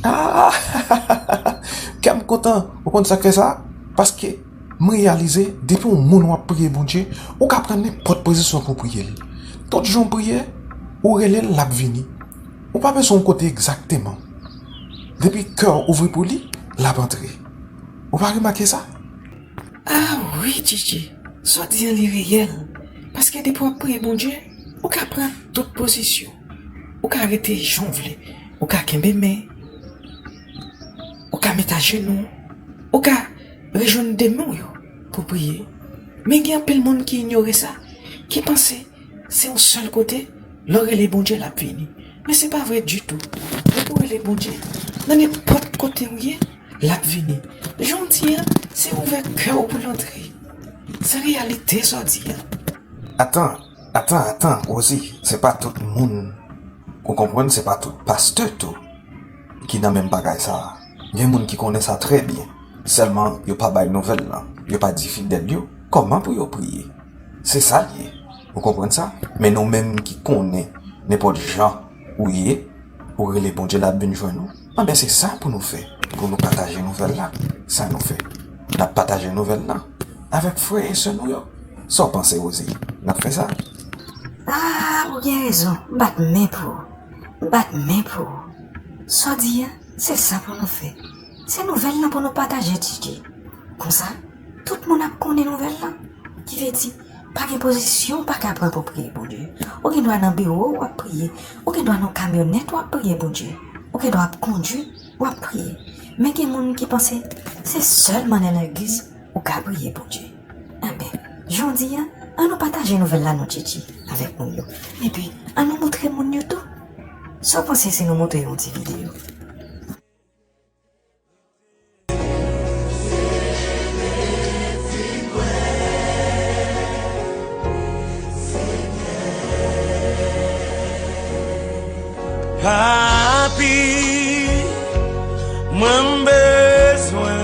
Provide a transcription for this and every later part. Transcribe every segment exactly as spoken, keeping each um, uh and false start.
Ah! Kè m kontan, ou konn sa k fè sa? Paske m reyalize, depi yon moun w ap priye Bondye, ou ka pran nenpòt pozisyon pou w priye li. Tout jan w priye, ou rele l, l ap vini. Ou pa bezwen yon kote egzakteman. Depi kè w ouvri pou li, l ap antre. Ou pa remake sa? Ah wi, Tchitchi, sa w di an li reyèl. Paske depi w ap priye Bondye, ou ka pran tout pozisyon. Ou ka rete jan w vle. Ou ka kenbe men. Ou ka met ajenou. Ou ka rejwenn de men w yo pou priye. Men gen anpil moun ki inyore sa, ki panse se yon sèl kote, lè w rele Bondye, l ap vini. Men se pa vre ditou. Depi w rele Bondye, nan nenpòt kote w ye, l ap vini. Jan w di a, se ouvè kè w pou l antre. Se reyalite sa w di a. Atan, atan, atan, Rosie, se pa tout moun. Ou konprann, se pa tout pastè tou ki nan menm bagay sa a. Gen moun ki konnen sa trè byen. Sèlman, yo pa bay nouvèl lan. Yo pa di fidèl yo kòman pou yo priye. Se sa l ye. Ou konprann sa? Men nou menm ki konnen nenpòt jan ou ye, ou rele Bondye, l ap vin jwenn ou. Anben, se sa pou nou fè, pou nou pataje nouvèl la. Sa nou fè? N ap pataje nouvèl la avèk frè e sè nou yo. Sa w panse, Rosie? N ap fè sa? Ah, ou gen rezon. M bat men pou ou. M bat men pou ou. Sa w di a, se sa pou nou fè. Se nouvèl lan pou nou pataje, Tchitchi. Konsa, tout moun ap konnen nouvèl lan. Ki vle di, pa gen pozisyon w pa ka pran pou priye Bondye. Ou gen dwa nan biwo w ap priye. Ou gen dwa nan kamyonèt w ap priye Bondye. Ou gen dwa ap kondui w ap priye. Men gen moun ki panse se sèlman nan legliz ou ka priye Bondye. Enben, jan w di a, an nou pataje nouvèl la non, Tchitchi, avèk moun yo. Epi, an nou montre moun yo tou. Sa w panse si nou montre yo yon ti videyo? Papi, mwen m bezwen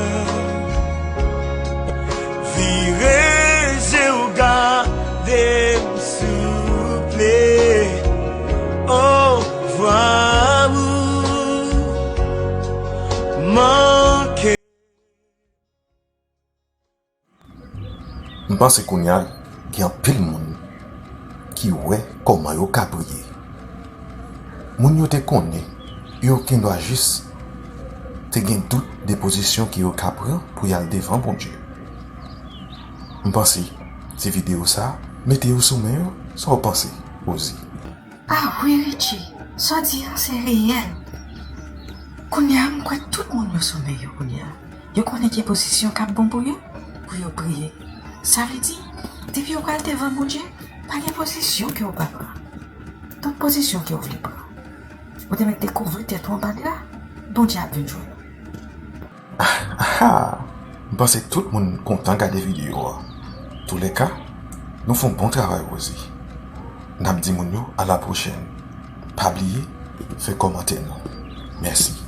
vire je w gade m souple. O vwa ou manke. M panse kounye a, gen anpil moun ki wè kòman yo ka priye. Moun yo te konnen, yo gendwa jis te gen dout de pozisyon ke yo ka pran pou y al devan Bondye. M panse, ti videyo sa a mete yo sou men yo. Sa w panse, Rosie? Ah wi, Richie, sa w di an se reyèl. Kounye a, m kwè tout moun yo sou men yo kounye a. Yo konnen ki pozisyon k ap bon pou yo, pou yo priye. Sa vle di, depi yo pral devan Bondye, pa gen pozisyon ke w pa pran. Tout pozisyon ke w vle pran. Ou te mèt dekouvri tèt ou anba dra, Bondye ap vin jwenn ou. Ah, ah, ah. M panse tout moun kontan gade videyo a. Toulèka, nou fè yon bon travay, Rosie. N ap di moun yo a la pwochèn. Pa bliye fè kòmantè nou. Mèsi.